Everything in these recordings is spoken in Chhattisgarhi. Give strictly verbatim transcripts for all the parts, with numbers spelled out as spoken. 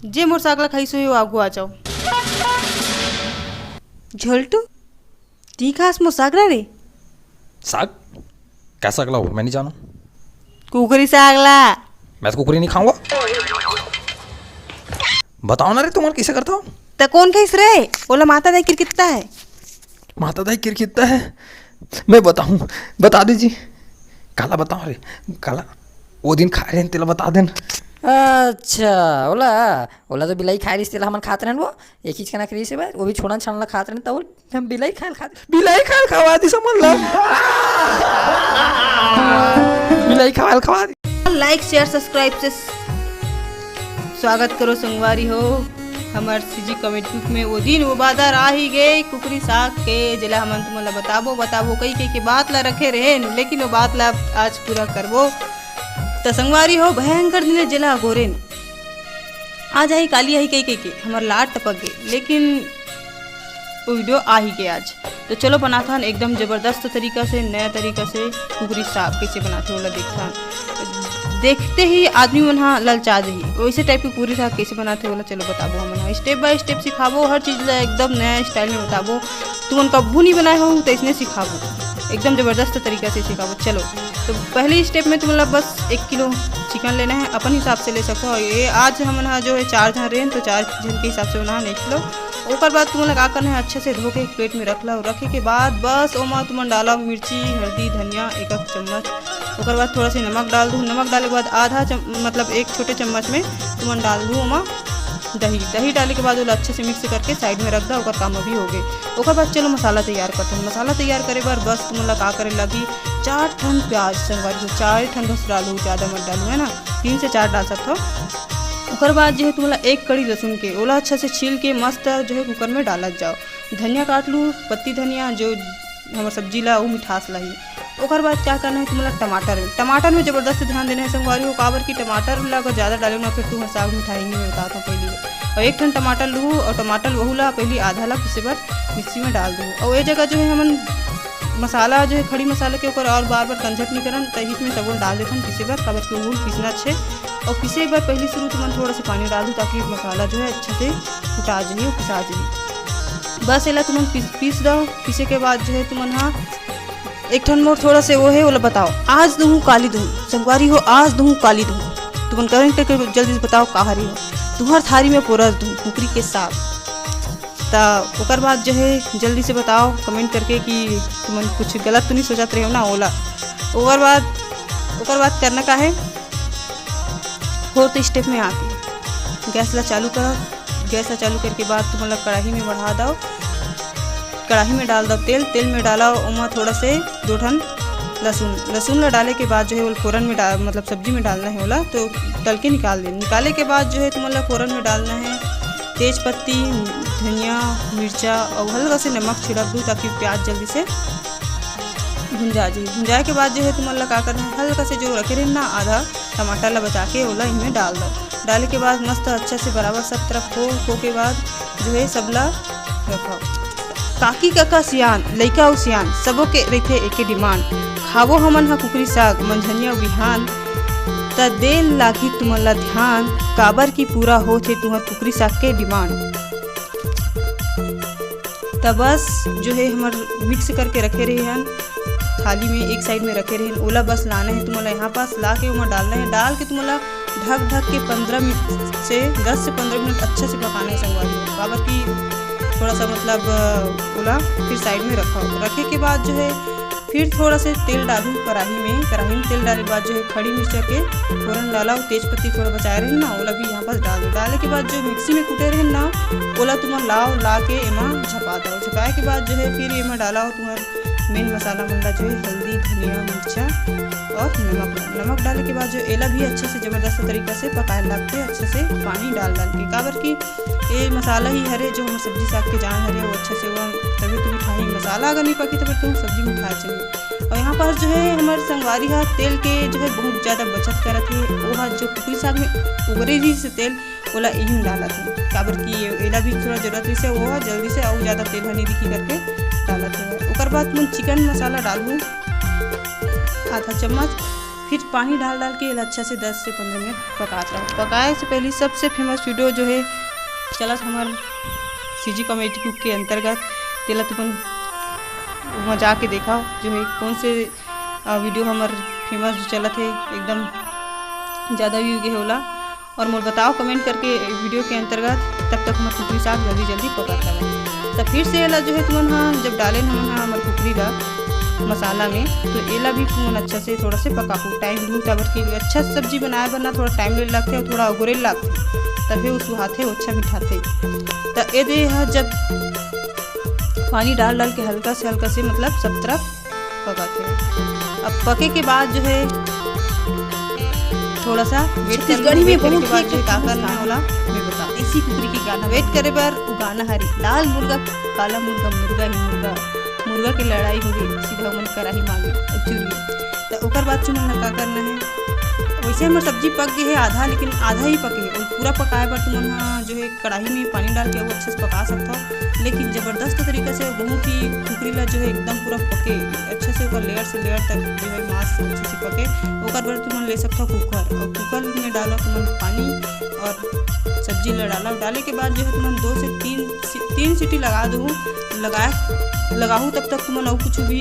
जे मोर साग ला खाइस होही, वो आगू आ जाओ। झोलटू, ती खास मोर साग ला रे? साग? क्या साग ला हो? मैं नहीं जानूं। कुकरी साग ला। मैं तो कुकरी नहीं खाऊंगा। बताओ ना रे, तुमन कैसे करता हो? त कौन खाइस रे? ओला माता दाई किरकित्ता है। माता दाई किरकित्ता है? मैं बताऊं, बता दीजिए। काला बताओ रे, काला। वो दिन खाए रहे, तेला बता देन। अच्छा, ओला, ओला तो बिलाई खाए रहिस, तेला हमन खात रहन वो। एक ही चना के रहिस हे बस, वो भी छोड़न छान ला खात रहन, तब हम बिलाई खाए खात, बिलाई खाए खवा दिस हमन ला। बिलाई खवाल खवा दी। Like, share, subscribe से स्वागत करो संगवारी हो हमर सीजी कॉमेडी कुक में। वो दिन वो बादर आ ही गए कुकरी साग के, जेला हमन तुमन ला बताबो, बताबो कई कई के बात ला रखे रहेन, लेकिन वो बात ला आज पूरा करबो। त संगवारी हो, भयंकर दिन जेला अगोरेन, आज आई काली आई कई कई के हमर लाट टपक गए, लेकिन वो वीडियो आ ही गए आज। तो चलो बनाथन एकदम जबरदस्त तरीका से, नया तरीका से कुकरी साग कैसे बनाथे, ओला देखथन। देखते ही आदमी मन ह ललचा जही, वैसे टाइप के कुकरी साग कैसे बनाथे, ओला चलो बताबो हमन ह। Step by step सिखाबो, हर चीज ला एकदम नया style में बताबो। तुमन कभू नहीं बनाए हो, तो इसने सिखाबो, एकदम जबरदस्त तरीका से सिखाबो। चलो, तो पहली step में तुमन ला बस एक किलो चिकन लेना है, अपन हिसाब से ले सकते हो। ये आज हमन ह जो है चार झन रेन, तो चार झन के हिसाब से बनाना है एक किलो। ओकर बाद तुमन ला का करना है, अच्छा से धो के एक प्लेट में रख ला। रखे के बाद बस ओमा तुमन डाला मिर्ची, हल्दी, धनिया एक एक चम्मच। ओकर बाद थोड़ा से नमक डाल दू। नमक डाले के बाद आधा चम-, मतलब एक छोटे चम्मच में तुमन डाल दू ओमा दही। दही डाले के बाद ओला अच्छे से मिक्स करके साइड में रख दा, ओकर काम अभी हो गए। ओकर बाद चलो मसाला तैयार करते हैं। मसाला तैयार करे बर बस तुमन ला का करे लगी, चार ठन प्याज संगवारी हो, चार ठन बस डालू, ज़्यादा मत डालू, है ना, तीन से चार डाल सकते हो। ओकर बाद जो है तुमन ला एक कड़ी लहसुन के, ओला अच्छा से छील के मस्त जो है कुकर में डालत जाओ। धनिया काट लू, पत्ती धनिया, जो हमर सब्जी ला उ मिठास लाही। ओकर बाद क्या करना है तुमन ला, टमाटर में, टमाटर में जबरदस्त ध्यान देना है संगवारी हो, काबर कि टमाटर ला अगर ज़्यादा डाले ना, फिर तुमन साग मिठाही नहीं, मैं बतात हूँ पहली। और एक ठन टमाटर लू और टमाटर वहू ला पहली आधा ला पीसे बर मिक्सी में डाल दू। और ये जगह जो है हमन मसाला जो है खड़ी मसाला के ऊपर और बार बार कंझट नहीं करन, तहित में सबो डाल देथन पीसे बर, काबर कि वो पीसना अच्छे। और पीसे बर पहली शुरू तुमन थोड़ा सा पानी डाल दू, ताकि मसाला जो है अच्छे से कुटा जाही और पिसा जाही। बस एला तुमन पीस, पीस दो। पीसे के बाद जो है तुमन हा एक ठन मोर थोड़ा से वो है, ओला बताओ, आज दूहूँ काली दूहूँ, संगवारी हो, आज दूहूँ काली दूहूँ। तुमन कमेंट करके जल्दी से बताओ का हरे हो। तुम्हर थारी में पोरस दूहूँ कुकरी के साग। त ओकर बाद जो है जल्दी से बताओ कमेंट करके कि तुमन कुछ गलत तो नहीं सोचत रहे हो ना, ओला। ओकर बाद, ओकर बाद करना का है, फोर्थ स्टेप में आके गैस ला चालू करो। गैस ला चालू करके बाद तुमन ला कढ़ाई में बढ़ा दो, कढ़ाई में डाल दो तेल। तेल में डाला ओमा थोड़ा से दो ठन लहसुन। लहसुन ला डाले के बाद जो है वो फोरन में डाल, मतलब सब्जी में डालना है ओला, तो तल के निकाल दे। निकाले के बाद जो है तुमन ला फोरन में डालना है तेज पत्ती, धनिया, मिर्चा और हल्का से नमक छिड़क दू, ताकि प्याज जल्दी से भुंजा जाए। भुंजाए के बाद जो है तुमन ला का करना है, हल्का से जो रखे रहे ना आधा टमाटर ला बचा के ओला इनमें डाल दो। डाले के बाद मस्त अच्छा से बराबर सब तरफ हो, हो के बाद जो है सबला रखो। काकी कका सियान, लइका अउ सियान, सबो के रहिथे एके डिमांड, खाबो हमन ह कुकरी साग, मंझनिया बिहान, त दे लागही तुमन ला ध्यान, काबर की पूरा होथे तुंहर कुकरी साग के डिमांड। त बस जो है हमर मिक्स करके रखे रहे हन थाली में, एक साइड में रखे रहे हन, ओला बस लाना है तुमन ला यहाँ पास, ला के ओमा डालना है। डाल के तुमन ला ढक, ढक के पंद्रह मिनट से, दस से पंद्रह मिनट अच्छा से पकाना है संगवारी हो, काबर कि थोड़ा सा मतलब ओला फिर साइड में रखो। रखे के बाद जो है फिर थोड़ा से तेल डालू कढ़ाई में। कढ़ाई में तेल डाले बाद जो है खड़ी मिर्चा के फोरन डाला और तेज पत्ती थोड़ा बचाए रहे ना, ओला भी यहाँ पास डाल दो। डाले के बाद जो मिक्सी में कूटे रहे ना, ओला तुमन लाओ, ला के एमा झपा दो। झपाए के बाद जो है फिर एमा डाला हो तुम्हार मेन मसाला मन ला, जो है हल्दी, धनिया, मिर्चा और नमक। नमक डाले के बाद जो एला भी अच्छे से जबरदस्त तरीका से पकाए लागथे, अच्छे से पानी डाल डाल के, काबर कि ये मसाला ही हरे जो हमर सब्जी साग के जान हरे, वो अच्छे से वो, तभी तो मिठाई। मसाला अगर नहीं पकी तो फिर तुम सब्जी में खाए चाहिए। और यहाँ पास जो है हमर संगवारी हा तेल के जो है बहुत ज़्यादा बचत करत है। वो हा जो कुकरी साग में उगरे रहिस तेल, ओला इही में डालत है, काबर कि ये, एला भी थोड़ा जरूरत रहिस, वो हा जल्दी से और ज़्यादा तेल हनी दिखी करके डालत है। ओकर बाद तुमन चिकन मसाला डालू आधा चम्मच, फिर पानी डाल डाल के एला अच्छा से दस से पंद्रह मिनट पकात रहो। पकाए से पहले सबसे फेमस वीडियो जो है चलत हमर सीजी कॉमेडी कुक के अंतर्गत, तेला तुमन वहाँ जाके देखा जो है कौन से, अ, वीडियो हमर फेमस जो चलत है, एकदम ज़्यादा व्यू गे होला। और मोर बताओ कमेंट करके वीडियो के अंतर्गत। तब तक हमर कुकरी साग जल्दी जल्दी पकत रहा। तो फिर से एला जो है तुमन हा जब डाले हमन हा हमर कुकरी ला मसाला में, तो एला भी तुमन अच्छा से थोड़ा से पकाहू। टाइम लू काबर कि अच्छा सब्जी बनाए बर ना थोड़ा टाइम ले लगथे और थोड़ा अगुरे लगथे, तभे वो सुहाथे, वो अच्छा मिठाथे। तो ए दे हा जब पानी डाल डाल के हल्का से हल्का से मतलब सब तरफ पकाथे। अब पके के बाद जो है थोड़ा सा वेट कर लो। छत्तीसगढ़ी में वेट करे के बहुत ही बाद एक जो है का ठो करना मुस्कान होला, मैं बता। देसी कुकरी के गाना वेट करे बर उ गाना हरे, लाल मुर्गा काला मुर्गा, मुर्गा ही मुर्गा, मुर्गा के लड़ाई हो गई, सीधा मन कराही मांगे और चुरी। तो ओकर बाद तुमन ला का करना है, वैसे हमर सब्जी पक गई है आधा, लेकिन आधा ही पके है और पूरा पकाए बर तुमन हा जो है कढ़ाई में पानी डाल के वो अच्छे से पका सकता हो। लेकिन ज़बरदस्त तरीका से बहुत ही कुकरी ला जो है एकदम पूरा पके, अच्छे से ओकर लेयर से लेयर तक जो है मांस अच्छे से पके, ओकर बर तुमन ले सकता हो कुकर। और कुकर में डालो तुमन पानी और सब्जी ला डालो। डाले के बाद जो है तुमन दो से तीन सी-, तीन सीटी लगा दो, लगाए लगाहू तब तक तुमन और कुछ भी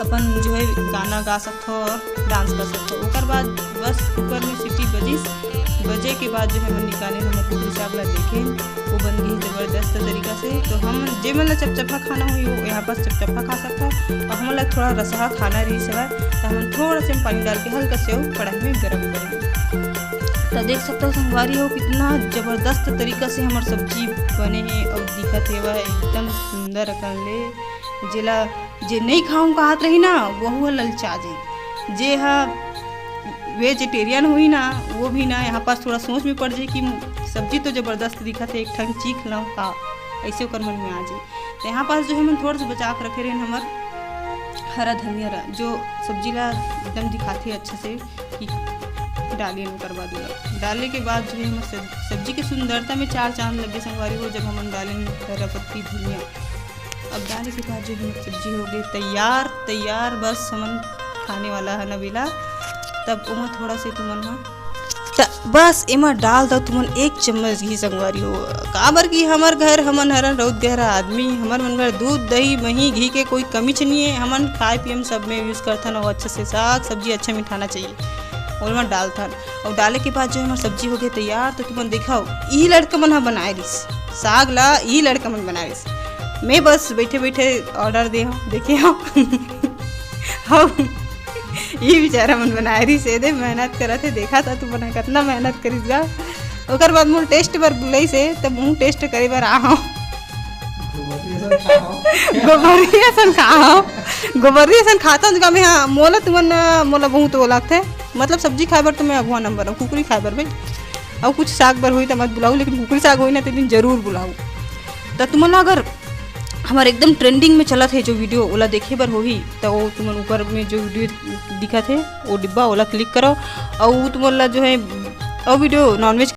अपन जो है गाना गा सकत हो और डांस कर सकत हो। ओकर बाद बस कुकर में सीटी बजिस, बजे के बाद जो है हमन निकाले, हमर कुकरी साग ला देखे, वो बन गई जबरदस्त तरीका से। तो हम जे मन ला चपचपा खाना हुई वो यहाँ पर चपचपा खा सकत हो, और हमन ला थोड़ा रसहा खाना रही सवार, तो हमन थोड़ा से पानी डाल के हल्का से वो कढ़ाई में गरम कर। तो देख सकते हो संगवारी हो कितना जबरदस्त तरीका से हमर सब्जी बने है और दिखत है वह एकदम सुंदर अकन ले, जेला जे नहीं खाऊं कहत रही ना, वहू ह ललचा जाई। जे ह वेजिटेरियन होही ना, वो भी ना यहाँ पास थोड़ा सोच में पड़ जाई कि सब्जी तो जबरदस्त दिखत है, एक ठन चीख लऊं का, ऐसे ओकर मन में आ जाई। तो यहाँ पास जो है मन थोड़ा सा बचा के रखे रहन हमर हरा धनिया रा, जो सब्जी ला एकदम दिखाथे अच्छा से कि डाले ओकर बाद ओला। डाले के बाद जो है हमर सब-, सब्जी के सुंदरता में चार चांद लगे संगवारी हो, जब हमन डाले हरा पत्ती धनिया। अब डाले के बाद जो हमर सब्जी हो गई तैयार, तैयार बस हमन खाने वाला है ना बेला। तब ओमा थोड़ा से तुमन हा त बस एमा डाल दो तुमन एक चम्मच घी संगवारी हो, काबर कि हमर घर हमन हरन रौद गहरा आदमी, हमर मन घर दूध दही मही घी के कोई कमीच नहीं है। हमन खाए पिए में सब में यूज करथन और अच्छे से साग सब्जी अच्छा मिठाना चाहिए, ओमा डालथन। और डाले के बाद जो हमर सब्जी हो गई तैयार, तो तुमन देखो ई लड़का मन ह बनाए रिस साग ला, ई लड़का मन बनाए रिस। मैं बस बैठे बैठे ऑर्डर दे हूँ, देखे हूँ। हम ये बेचारा मन बनाए रिस, एदे मेहनत करत हे, देखा था तू बना कितना मेहनत करिस गा। ओकर बाद मोर टेस्ट बर बुलाइस हे, तब मुँह टेस्ट करे बर आ हूँ। गोबरी असन खा हूँ, गोबरी असन खाता हूँ गा मैं। हाँ, मोला तुमन, मोला बहुत वो लगथे, मतलब सब्जी खाए बर तो मैं अगुआ नंबर हूँ, कुकरी खाए बर भाई। और कुछ साग बर हुई तो मत बुलाऊ, लेकिन कुकरी साग हुई ना तो दिन जरूर बुलाऊ। तो तुमन ला अगर हमारे एकदम ट्रेंडिंग में चलत है जो वीडियो, ओला देखे बर होही, तो वो तुमन ऊपर में जो वीडियो दिखत है, वो डिब्बा, ओला क्लिक करो। और वो तुमन ला जो है, और वीडियो नॉनवेज